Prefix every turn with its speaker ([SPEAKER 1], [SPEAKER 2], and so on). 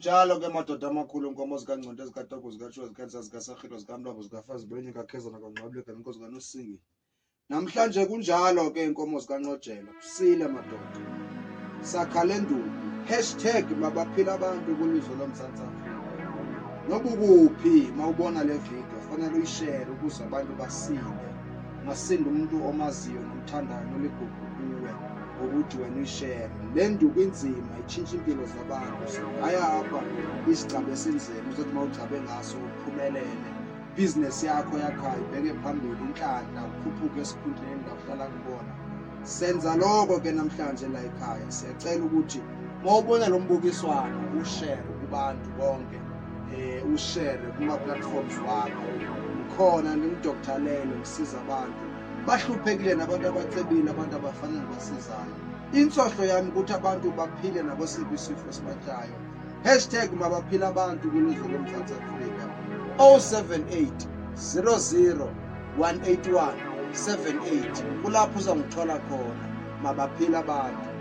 [SPEAKER 1] Kunjalo ke madoda amakhulu, nkomo zikaNgconde, zikaTogo, zikaTshuwa, zikaNtsa, zikaSarhilo, zikaMlambo, zikaFazi, Benye, kaKhezana, kaNgqabule, kaNkosi, kaNosingile. Namhlanje kunjalo ke nkomo zikaNqojela, kusile madoda. Sakhala enduku. Hashtag mabaphila abantu kwilizwe loMzantsi Afrika. Nobukuphi mawubona le video fanele uyishere ukuze abantu basinde. Ungasinda umuntu omaziyo nomthandayo noligugu kuwe ngokuthi wena uyishere. Le nduku inzima itshintsha impilo zabantu. Singaya apha isigcaba esinzima uzothi mawugcabe ngaso uphumelele. Business yakho yakhayo ibheke phambili, inhlanhla ukhuphuke esikhundleni la uhlala kubona. Senza lokho ke namhlanje la ekhaya. Siyacela ukuthi mawubona lo mbukiswano ushare kubantu bonke, ushare kuma platforms wakho. Ngikhona ngingu Dr Lelo, ngisiza abantu bahluphekile nabantu abacebile, abantu abafana nabasizayo. Inhloso yami ukuthi abantu baphile nabo siphi isifo esibatshayo. Hashtag mabaphila abantu kwilizwe loMzantsi Afrika. 078 00 181 78 kulapho uzangithola khona. Mabaphila abantu.